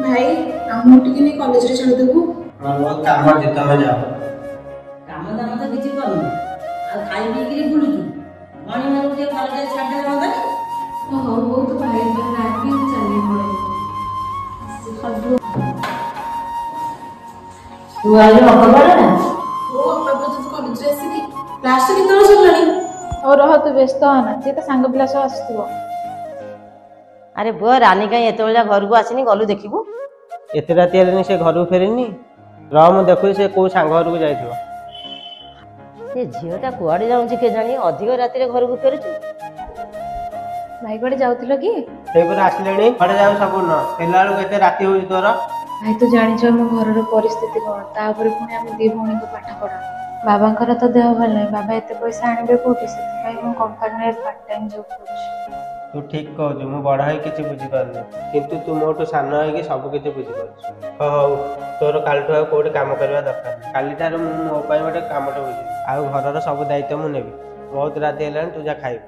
ଭାଇ, ଆମକୁ ଟିକେ ନେଇ କଲେଜରେ ଛାଡ଼ିଦେବୁ? ମୋର ବହୁତ କାମ ଅଛି, ତମେ ଯାଅ। କାମ ଦାମ ତ କିଛି କରୁନୁ, ଆଉ ଖାଇ ପିଇକିରି ବୁଲୁଛୁ। ଭଉଣୀମାନଙ୍କୁ ଟିକେ କଲେଜରେ ଛାଡ଼ିଦେଲେ ହୁଅନ୍ତାନି? ହଉ ହଉ, ତୁ ଭାଇ ଉପରେ ରାଗି ମୁଁ ଚାଲିକି ପଳେଇବି। ତୁ ଆଇଲୁ ଅପା ନା? ହଉ, ଅପା ପର୍ଯ୍ୟନ୍ତ କଲେଜରେ ଆସିନି। କ୍ଲାସ ତ କେତେବେଳେ ସରିଲାଣି? ହଉ ରହ, ତୁ ବ୍ୟସ୍ତ ହନା, ସିଏ ତା ସାଙ୍ଗ ପିଲା ସହ ଆସୁଥିବ। ଆରେ ବୁଆ, ରାନୀ କାହିଁ ଏତେବେଳେ ଘରକୁ ଆସିନି? ଗଲୁ ଦେଖିବୁ। ଏତେ ରାତି ହେଲାଣି, ସେ ଘରକୁ ଫେରିନି? ରହ, ମୁଁ ଦେଖୁଛି, ସେ କୋଉ ସାଙ୍ଗ ଘରକୁ ଯାଇଥିବ। ସେ ଝିଅଟା କୁଆଡ଼େ ଯାଉଛି କେଜାଣି, ଅଧିକ ରାତିରେ ଘରକୁ ଫେରୁଛି। ଭାଇ, କୁଆଡ଼େ ଯାଉଥିଲ କି? ସେଇପରି ଆସିଲେଣି। କୁଆଡ଼େ ଯାଉ ସମ୍ପୂର୍ଣ୍ଣ ଫେରିଲା ବେଳକୁ ଏତେ ରାତି ହଉଛି ତୋର? ଭାଇ, ତୁ ଜାଣିଛୁ ଆମ ଘରର ପରିସ୍ଥିତି କ'ଣ, ତା ଉପରେ ପୁଣି ଆମ ଦି ଭଉଣୀଙ୍କ ପାଠ ପଢା। ବାବାଙ୍କର ତ ଦେହ ଭଲ ନାହିଁ, ବାବା ଏତେ ପଇସା ଆଣିବେ କୋଉଠି? ସେଥିପାଇଁ ମୁଁ କମ୍ପାନୀରେ ପାର୍ଟ ଟାଇମ୍ ଜବ୍ କରୁଛି। ତୁ ଠିକ କହୁଛୁ, ମୁଁ ବଡ଼ ହେଇ କିଛି ବୁଝିପାରୁନି, କିନ୍ତୁ ତୁ ମୋଠୁ ସାନ ହେଇକି ସବୁ କିଛି ବୁଝିପାରୁଛୁ। ହଉ ହଉ, ତୋର କାଲିଠୁ ଆଉ କୋଉଠି କାମ କରିବା ଦରକାର ନାହିଁ। କାଲିଠାରୁ ମୁଁ ମୋ ପାଇଁ ଗୋଟେ କାମଟେ ବୁଝିବି, ଆଉ ଘରର ସବୁ ଦାୟିତ୍ୱ ମୁଁ ନେବି। ବହୁତ ରାତି ହେଲାଣି, ତୁ ଯା ଖାଇବୁ।